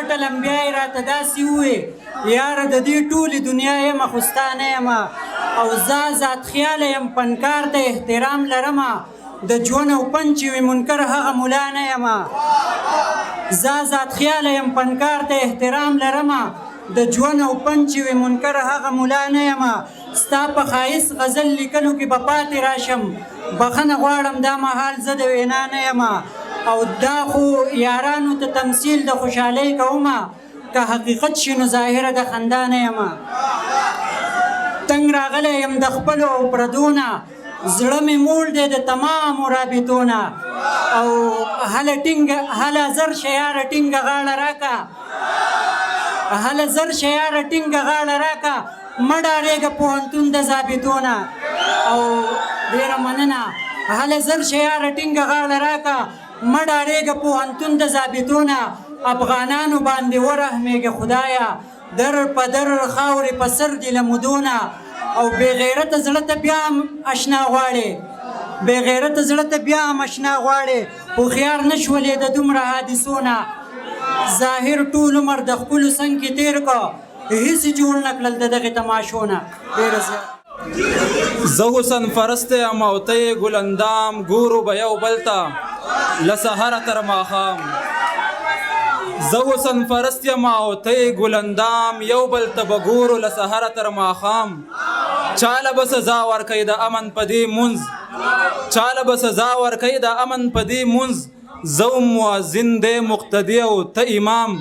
ورټلم، بیا یې راته داسې ووې، یاره د دې ټولې دنیا یمه خو ستا نه یمه. او زه ذات خیاله یم، فنکار ته احترام لرمه، د ژوند او پن چې وي منکر هغه مولا نه یمه. زه ذات خیاله یم، فنکار ته احترام لرمه، د ژوند او پن چې وي منکر هغه مولا نه یمه. ستا په ښایست غزل لیکلو کې به پاتې راشم، بخښنه غواړم دا مهال زه د وینا نه یمه. او دا خو یارانو ته تمثیل د خوشحالۍ کومه، که حقیقت شي نو ظاهره د خندا نه یمه. تنګ راغلی یم د خپلو او پردو نه، زړه مې موړ دی د تمامو رابطو نه. او هله ټینګه، هله زر شه یاره ټینګه غاړه راکه، هله زر شه یاره ټینګه غاړه راکه، مه ډارېږه پوهنتون د ضابطو نه. او ډېره مننه. هله زر شه یاره ټینګه غاړه راکه، مه ډارېږه پوهنتون د ضابطو نه. افغانانو باندې ورحمېږه خدایه، در په در خاورې په سر دي له مودو نه. او بې غیرته زړه ته بیا هم اشنا غواړې، بې غیرته زړه ته بیا هم اشنا غواړې، هوښیار نه شولې د دومره حادثو نه. ظاهر ټول عمر د خپلو څنګ کې تېر که، هېڅ یې جوړ نه کړل د دغې تماشو نه. ډېره زیاته. زه حسن فرست یم او ته یې ګل اندام، ګورو به یو بل ته له سهاره تر ماښام. زه حسن فرست یم او ته یې ګل اندام، یو بل ته به ګورو له سهاره تر ماښام. چاله به سزا ورکوي د امن په دې مونځ، چاله به سزا ورکوي د امن په دې مونځ. زه وم مؤذن دی مقتدي او ته امام،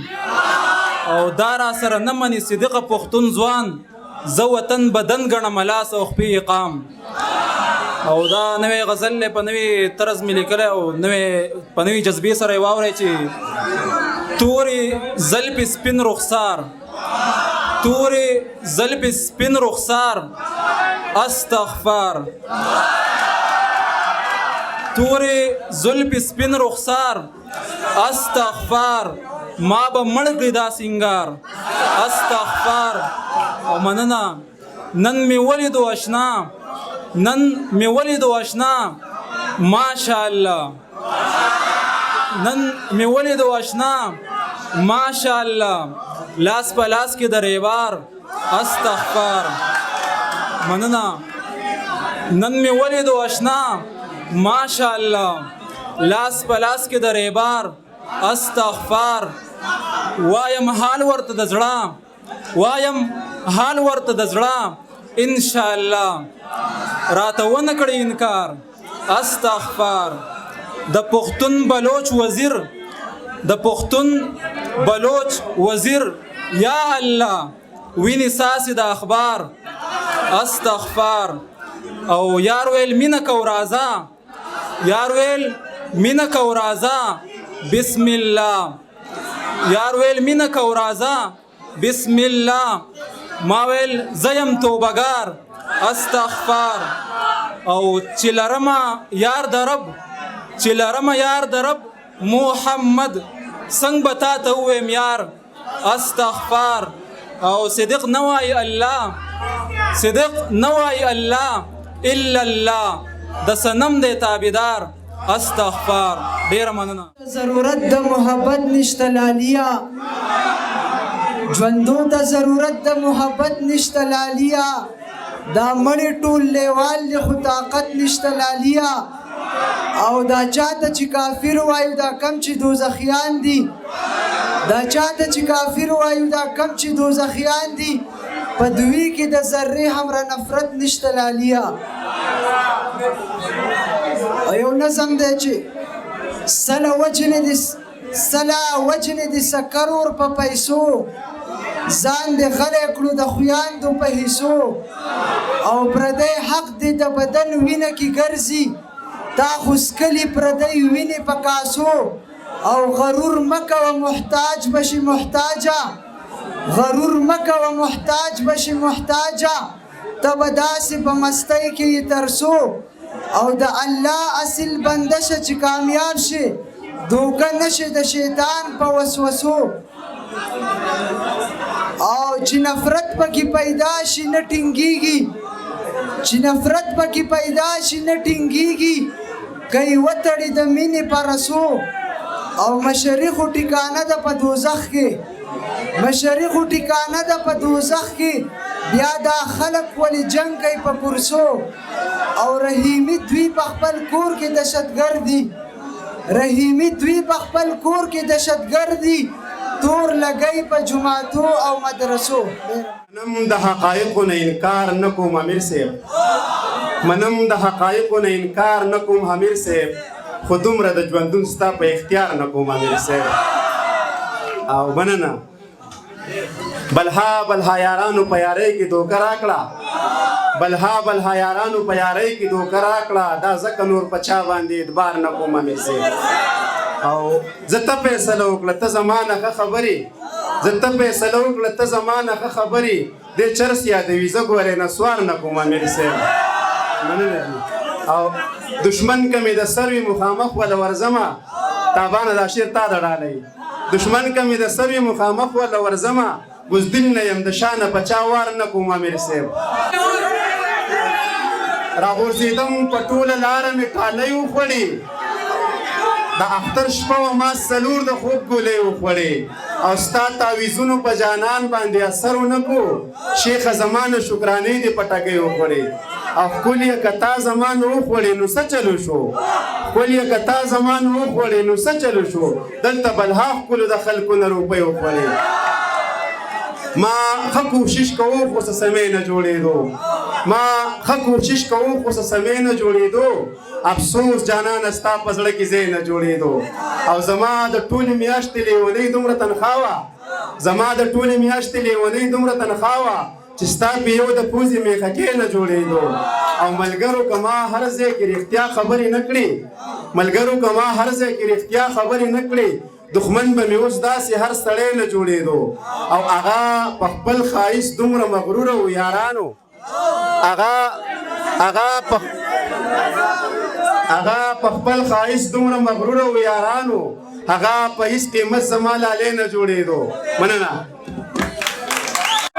او دا را سره نه مني صدیقه پښتون ځوان. زه وطن بدن ګڼم لاس او خپې اقام. او دا نوې غزل دی، په نوې طرز مې لیکلی او نوې په نوې جذبې سره یې واورئ چې تورې زلفې سپین رخسار، تورې زلفې سپین رخسار، استغفار. تورې زلفې سپین رخسار، استغفار، ما به مړ کړي دا سینګار، استغفار. او مننه. نن مې ولیدو اشنا، نن مې ولیدو اشنا، ماشاءالله. نن مې ولیدو اشنا، ماشاءالله، لاس په لاس کې د ریبار، استغفار. مننه. نن مې ولیدو اشنا، ماشاءالله، لاس په لاس کې د ریبار، استغفار. وایم حال ورته د زړه، وایم حال ورته د زړه، ان شاء الله راته ونه کړي انکار، استغفار. د پښتون بلوچ وزیر، د پښتون بلوچ وزیر، یا الله ویني ساسې د اخبار، استغفار. او یار ویل مینه کو راځه، یار ویل مینه کو راځه، بسم الله. یار ویل مینه کو راځه، بسم الله. ما ویل زه یم توبهګار، استغفار. او چې لرمه یار د رب، چې لرمه یار د رب محمد، څنګه به تا ته ووایم یار، استغفار. او صدق نه وایي الله، صدق نه وایي الله الا الله، د صنم دی تابعدار، استغفار. ډیره مننه. ضرورت د محبت نشته لالیا، ژوندو ته ضرورت د محبت نشته لالیا. دا مړی ټول لیوال دی خو طاقت نشته لالیا. او دا چاته چې کافر وایو دا کم چې دوزخیان دي، دا چاته چې کافر وایو دا کم چې دوزخیان دي، په دوی کې د ذرې هم را نفرت نشته لالیا. او یو نظم دی چې سله وجنې دي، سله وجنې دي سکرور په پیسو، ځان دې غلی کړو د خویاندو په حصو، او پردی حق دې د بدن وینه کې ګرځي، تا خو څکلي پردی وینې په کاسو. او غرور مه کوه محتاج به شي محتاجه، غرور مه کوه محتاج به شي محتاجه، ته به داسې په مستۍ کې یې ترڅو. او د الله اصل بنده شه چې کامیاب شي، دوکه نشي د شیطان په وسوسو. او چې نفرت پکې پیدا شي نه ټینګیږي، چې نفرت پکې پیدا شي نه ټینګیږي، که یې وتړي د مینې په رسو. او مشري خو ټکانه ده په دوزخ کې، مشري خو ټکانه ده په دوزخ کې، بیا دا خلک ولې جنګ کوي په کرسو؟ او رحیمي دوی په خپل کور کې دهشتګرد دي، رحیمي دوی په خپل کور کې دهشتګرد دي، تور لګی په جوماتو او مدرسو. منم د حقایقو نه انکار نه کوم امیر صاحب، منم د حقایقو نه انکار نه کوم امیر صاحب، خو دومره د ژوندون ستا په اختیار نه کوم امیر صاحب. او مننه. بلها بلها یارانو په یارۍ کې دوکه راکړه، بلها بلها یارانو په یارۍ کې دوکه راکړه، دا ځکه نور په چا باندې اعتبار نه کوم امیر صاحب. او زه ته فیصله وکړه ته زما نه ښه خبرې، زه ته فیصله وکړه ته زما نه ښه خبرې، دې چرس یادوي زه ګورې نسوار نه کوم امیر صاحب. مننه جي. او دشمن که مې د سر وي مخامخ وله ورځمه، تابانه دا شعر تا د ډالۍ، دشمن که مې د سر وي مخامخ وله ورځمه، بزدل نه یم د شا نه په چا وار نه کوم امیر صاحب. راغورځېدم په ټوله لاره مې ټالۍ وخوړې، د اختر شپه وه ما څلور د خوب ګولۍ وخوړې، او ستا تعویذونو په جانان باندې اثر ونه کو، شیخه زما نه شکرانې دې په ټګۍ وخوړې. او ښکلیه که تا زما نه وخوړې نو څه چلو شو، ښکلیه که تا زما نه وخوړې نو څه چلو شو، دلته بلها ښکلو د خلکو نه روپۍ وخوړې. ما ښه کوشش کوو خو څه سمې نه جوړېدو، ما ښه کوشش کوو خو څه سمې نه جوړېدو، افسوس جانانه ستا په زړه کې ځای نه جوړېدو. او زما د ټولې میاشتې لیونۍ دومره تنخوا وه، زما د ټولې میاشتې لیونۍ دومره تنخوا وه چې ستا په یو د پوزې میخکې نه جوړېدو. او ملګرو که ما هر ځای کې رښتیا خبرې نه کړې، ملګرو که ما هر ځای کې رښتیا خبرې نه کړې، دښمن به مې اوس داسې هر سړی نه جوړېدو. او هغه په خپل ښایست دومره مغروره و یارانو، هغه هغه په هغه په خپل ښایست دومره مغروره و یارانو، هغه په هیڅ قیمت زما لالی نه جوړېدو. مننه.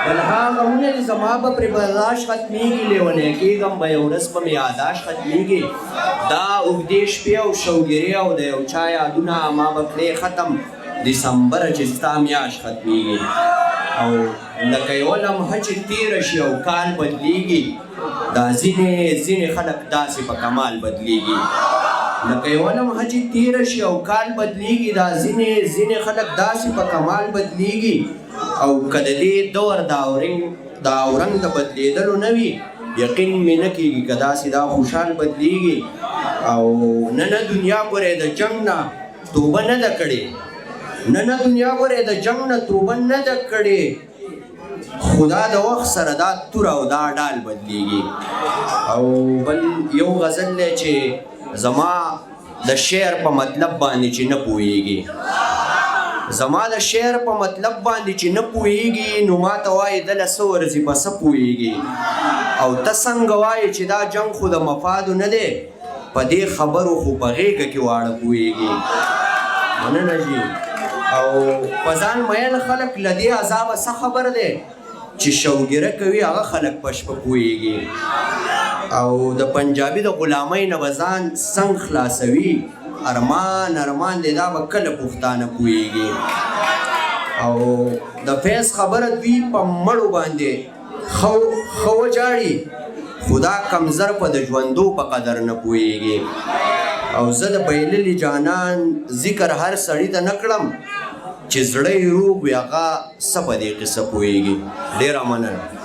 بلها غمونه دي زما به پرې برداشت ختمېږي، لیونی کېږم به یو ورځ به مې یاداشت ختمېږي. دا اوږدې شپې او شوګیرې او د یو چا یادونه ما به کړې ختم، دسمبره چې ستا میاشت ختمېږي. او لکه یوه لمحه چې تېره شي او کال بدلېږي، دا ځینې ځینې خلک داسې په کمال بدلېږي. لکه یوه لمحه چې تېره شي او کال بدلېږي، دا ځینې ځینې خلک داسې په کمال بدلېږي. او که د دې دور د اورنګ د بدلېدلو نه وي، یقین مې نه کېږي که داسې دا خوشحال بدلېږي. او نه نه دنیا ګورې د جنګ نه توبه نه ده کړې، نه نه دنیا ګورې د جنګ نه توبه نه ده کړې، خدا د وخت سره دا توره او دا ډال بدلېږي. او بل یو غزل دی چې زما د شعر په مطلب باندې چې نه پوهېږي، زما د شعر په مطلب باندې چې نه پوهېږي، نو ما ته وایي دله څه ورځي په څه پوهېږي. او ته څنګه وایې چې دا جنګ خو د مفادو نه دی، په دې خبرو خو په غېږه کې واړه پوهېږي. مننه جي. او په ځان مین خلک له دې عذابه څه خبر دی چې شوګیره کوي، هغه خلک په شپه پوهېږي. او د پنجابي د غلامۍ نه به ځان څنګه خلاصوي، ارمان ارمان دی دا به کله پښتانه پوهېږي. او د فیض خبره دوی په مړو باندې ښه وجاړي، خو دا کمزر په د ژوندو په قدر نه پوهېږي. او زه د بایللي جانان ذکر هر سړي ته نه کړم، چې زړه یې روغ وي هغه څه په دې قصه پوهېږي. ډېره مننه.